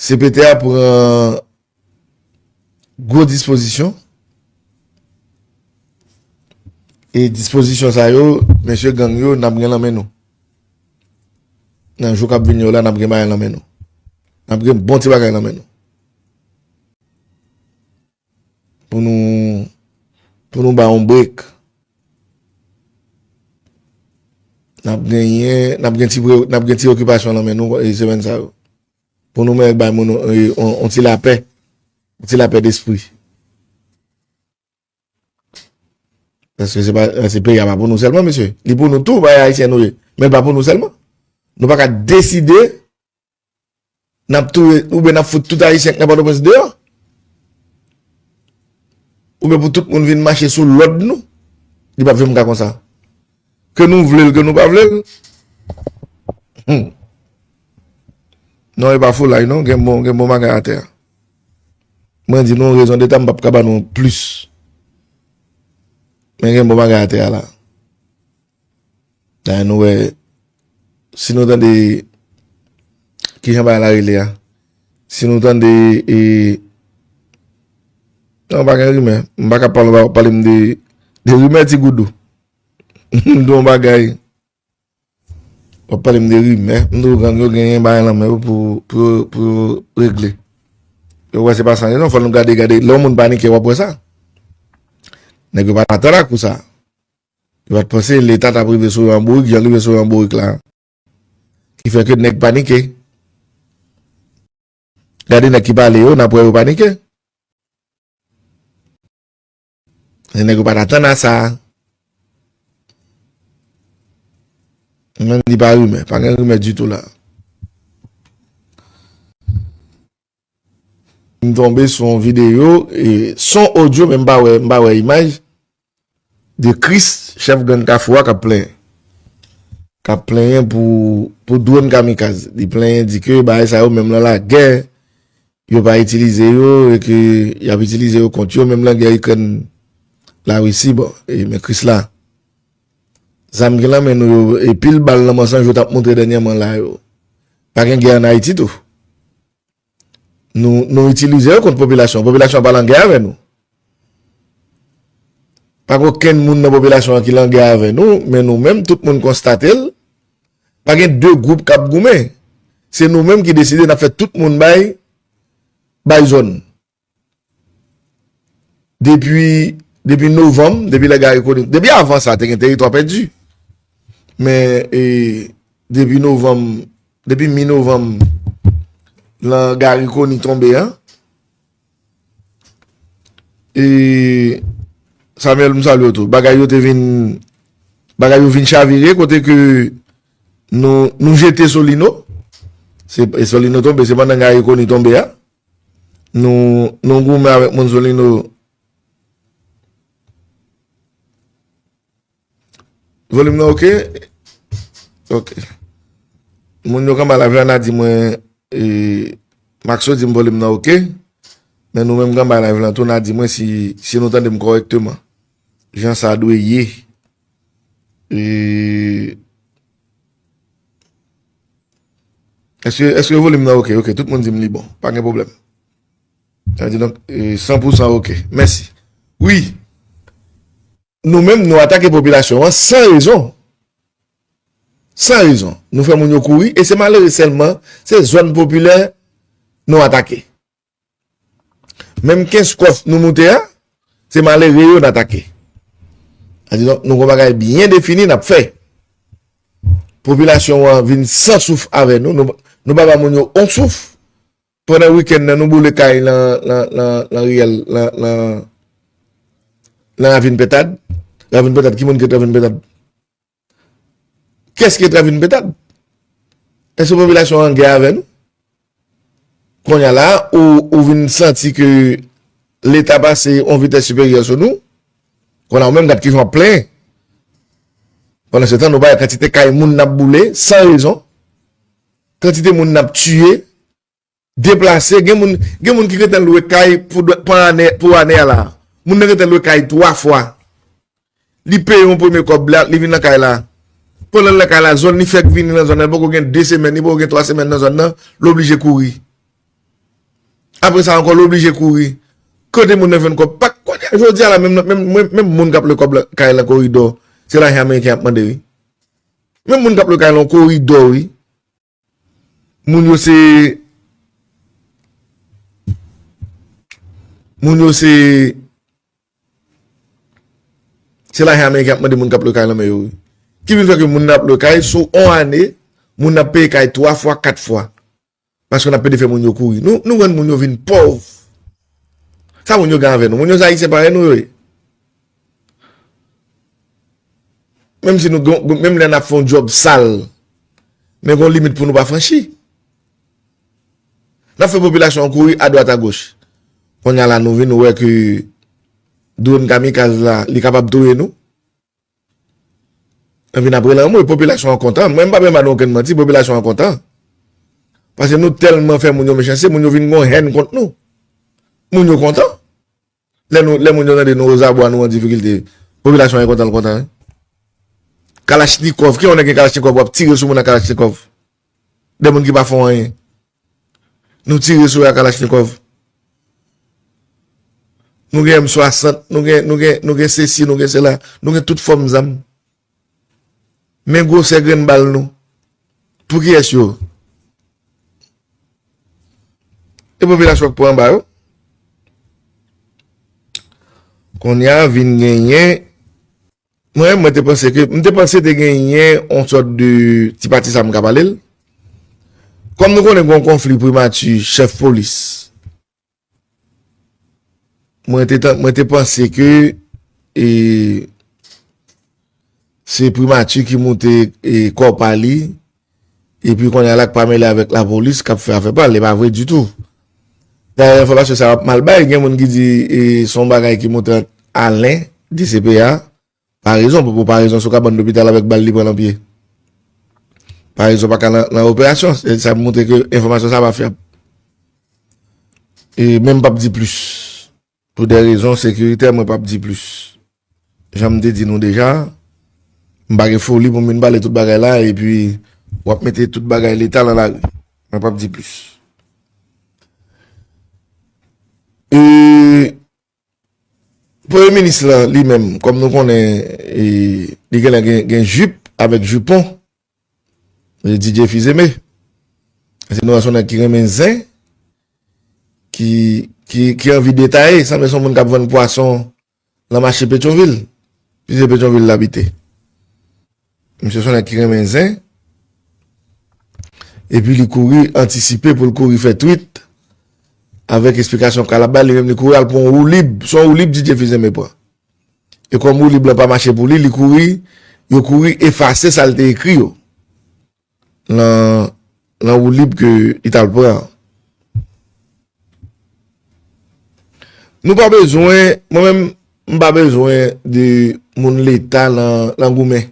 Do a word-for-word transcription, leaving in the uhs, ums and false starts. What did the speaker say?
C P T a pran gwo dispozisyon. E dispozisyon sa yo, mesye gang yo, n ap gen nan men nou. Nan jou k ap vini yo la, n ap gen bagay nan men nou. N ap gen bon ti bagay nan men nou. Pou nou, pou nou ba yon break. N ap genyen, n ap gen ti pre-, n ap gen ti okipasyon nan men nou, e, semèn sa yo. Pou nou menm bay moun, e, on, on ti lapè. On ti lapè despri. Paske se pa, se peyi a pa pou nou sèlman, mesye. Li pou nou tou, bay ayisyen nou ye. Men l pa pou nou sèlman. Nou pa ka deside n ap touye, oubyen n ap fout tout ayisyen k nan Pòtoprens deyò. Oubyen pou tout moun vin mache sou lòd nou. Li p ap janm ka konsa. Ke nou vle l, ke nou pa vle l. Hmm. Non, e pa foulay, non. Gen bon, gen bon bagay atè a. Mwen di nou rezon deta, m p ap ka ba nou plis. Men gen bon bagay atè a la. Dayè nou wè, si nou tande, kijan bagay la rele a? Si nou tande, e, non, pa gen rimè. M pa ka pale, w ap pale m de, de rimè, ti goudou. M di yon bagay. W ap pale m de rimè. M di w gang yo genyen bagay nan men yo pou, pou, pou regle. Yo wè se pa san rezon, fò nou gade, gade. Lè yon moun panike, w ap wè sa. Nèg yo pa t atann ak kou sa. Yo pa t panse Leta t ap rive sou yo an bourik, jan l rive sou yo an bourik la. Ki fè ke nèg panike. Gade nèg ki pale yo, n ap wè yo panike. E nèg yo pa t atann a sa. Mwen di pa rimè, pa gen rimè ditou la. M tonbe sou yon videyo, e, son odyo, men m pa wè, m pa wè imaj, de Chris, chèf gang Kafou a, k ap plenyen. K ap plenyen pou, pou dwòn kamikaz. Li plenyen, di ke bagay sa yo, menm nan lagè, yo pa itilize yo, e ke y ap itilize yo kont yo, menm nan gè Ikrèn, Larisi, bon, e, men Chris la. Zam ki nan men nou yo, e pil bal nan Mansanjou t ap montre dènyèman la yo. Pa gen gè ann Ayiti tou. Nou, nou itilize yo kont popilasyon. Popilasyon an pa lan gè avè nou. Pa gen okenn moun nan popilasyon an ki lan gè avè nou, men nou menm, tout moun konstate l. Pa gen de gwoup k ap goumen. Se nou menm ki deside n ap fè tout moun bay, bay zòn. Depi, depi novanm, depi lè Gary Conille, depi avan sa, te gen teritwa pèdi. Men, e, depi novanm, depi mi novanm, lan Gary Conille tonbe an, e, Samuel, m salye w tou. Bagay yo te vin, bagay yo vin chavire kote ke nou, nou jete Solino. Se, e Solino tonbe, se pandan Gary Conille tonbe a. Nou, nou goumen avèk moun Solino. Volim nan oke? Oke. Moun yo k anba live la, n a di mwen, e, Maxo di m volim nan oke. Men nou menm k anba live la tou, n a di mwen si, si nou tande m kòrèkteman. Jan sa dwe ye. E, èske, èske volim nan oke? Oke, tout moun di m li bon. Pa gen pwoblèm. Sa di donk, e, san pou san oke. Mèsi. Wi. Nou menm, nou atake popilasyon an san rezon. San rezon. Nou fè moun yo kouri, e se malere sèlman, se zòn popilè nou atake. Menm Kenskòf nou moute a, se malere yo n atake. Sa di donk, nou gon bagay byen defini n ap fè. Popilasyon an vin san souf avè nou, nou, nou pa ba moun yo on souf. Pandan wikenn nan, nou boule kay lan, lan, lan, lan riyèl, lan, lan, lan Ravin Pentad. Ravin Pentad, ki moun ki ret Ravin Pentad? Kiyès ki ret Ravin Pentad? Èske popilasyon an an gè avè nou? Kounye a la, ou, ou vin santi ke Leta pase yon vitès siperyè sou nou. Kounye a, ou menm gad kijan w ap plenyen. Pandan se tan, nou pa wè kantite kay moun n ap boule, san rezon. Kantite moun n ap tiye. Deplase, gen moun, gen moun ki gentan lwe kay pou, pou ane, pou ane a la. Moun nan gentan lwe kay twa fwa. Li peye yon premye kòb la, li vin nan kay la. Pandan l nan kay la, zòn li fèk vini nan zòn nan, li poko gen de semèn, li poko gen twa semèn nan zòn nan, l oblije kouri. Apre sa ankò, l oblije kouri. Kote moun nan jwenn kòb? Pa konnen, jodi a la, menm, menm, menm, menm moun k ap lwe kòb la, kay lan koridò, se lajan ameriken ap mande, wi. Menm moun k ap lwe kay lan koridò, wi. Moun yo se, moun yo se, se lajan ameriken ap mande moun k ap lwe kay lan men yo, wi. Ki vin fè ke moun nan ap lwe kay, sou on ane, moun nan ap peye kay twa fwa, kat fwa. Paske n ap pede fè moun yo kouri. Nou, nou rann moun yo vin pòv. Sa moun yo gen avè nou? Moun yo se Ayisyen parèy nou yo ye. Menm si nou, gon- gon- menm lè n ap fè yon djòb sal, men gon limit pou nou pa franchi. N ap fè popilasyon an kouri adwat agoch. Kounye a la, nou vin wè ke dwòn kamikaz la, li kapab touye nou. Epi n ap rele anmwe, popilasyon an kontan. Mwen, m p ap ba nou okenn manti, popilasyon an kontan. Paske nou tèlman fè moun yo mechanste, moun yo vin gon hèn kont nou. Moun yo kontan. Lè nou, lè moun yo tande nou ozabwa, nou an difikilte, popilasyon an kontan, l kontan, wi. Kalachnikòv, ki yon nèg gen kalachnikòv, w ap tire sou moun ak kalachnikòv. De moun ki pa fè anyen. Nou tire sou yo ak kalachnikòv. Nou gen M swasant, nou gen, nou gen, nou gen sesi, nou gen sela, nou gen tout fòm zam. Men gwosè grenn bal nou. Pou kiyès yo? E popilasyon k pran anba yo. Kounye a vin genyen, mwen, mwen te panse ke, m te panse te genyen yon sòt de ti pati sa m ka pale l. Kòm nou konnen gon konfli primati, chèf polis, mwen te, tan- mwen te panse ke e, se primati ki moute e, kò pa li, epi kounye a la k pa mele avèk lapolis k ap fè afè pa l. E pa vre ditou. Dayè, enfòmasyon sa yo ap mal bay. Gen moun ki di e, se yon bagay ki moute ant Alen, D C P A, parezon, pou parezon sou kabann lopital avèk bal li pran nan pye. Parezon pa ka nan, nan operasyon. Se- Sa montre ke enfòmasyon sa pa fyab. E menm p ap di plis. Pou de rezon sekiritè, mwen p ap di plis. Jan m te di nou deja, m pa gen foli pou m vin pale tout bagay la, epi w ap mete tout bagay Leta nan lari. Mwen p ap di plis. E Premye minis lan, li menm, kòm nou konnen, e, li genlè gen, gen jip avèk jipon, e, D J Fils-Aimé. Se nou wè se yon nèg ki renmen zen, ki, ki, ki anvi detaye, sanble se yon moun k ap vann pwason nan mache Petyonvil. Pi se Petyonvil l abite. Misye se yon nèg ki renmen zen. Epi li kouri antisipe pou l kouri fè tweet avèk esplikasyon k al ap bay. Li menm li kouri al pran yon woulib. Se yon woulib D J Fils-Aimé pran. E kòm woulib lan pa mache pou li, li kouri, yo kouri efase sa l te ekri yo nan, nan woulib ke li t al pran an. Nou pa bezwen, mwen menm, m pa bezwen de moun Leta nan, nan goumen.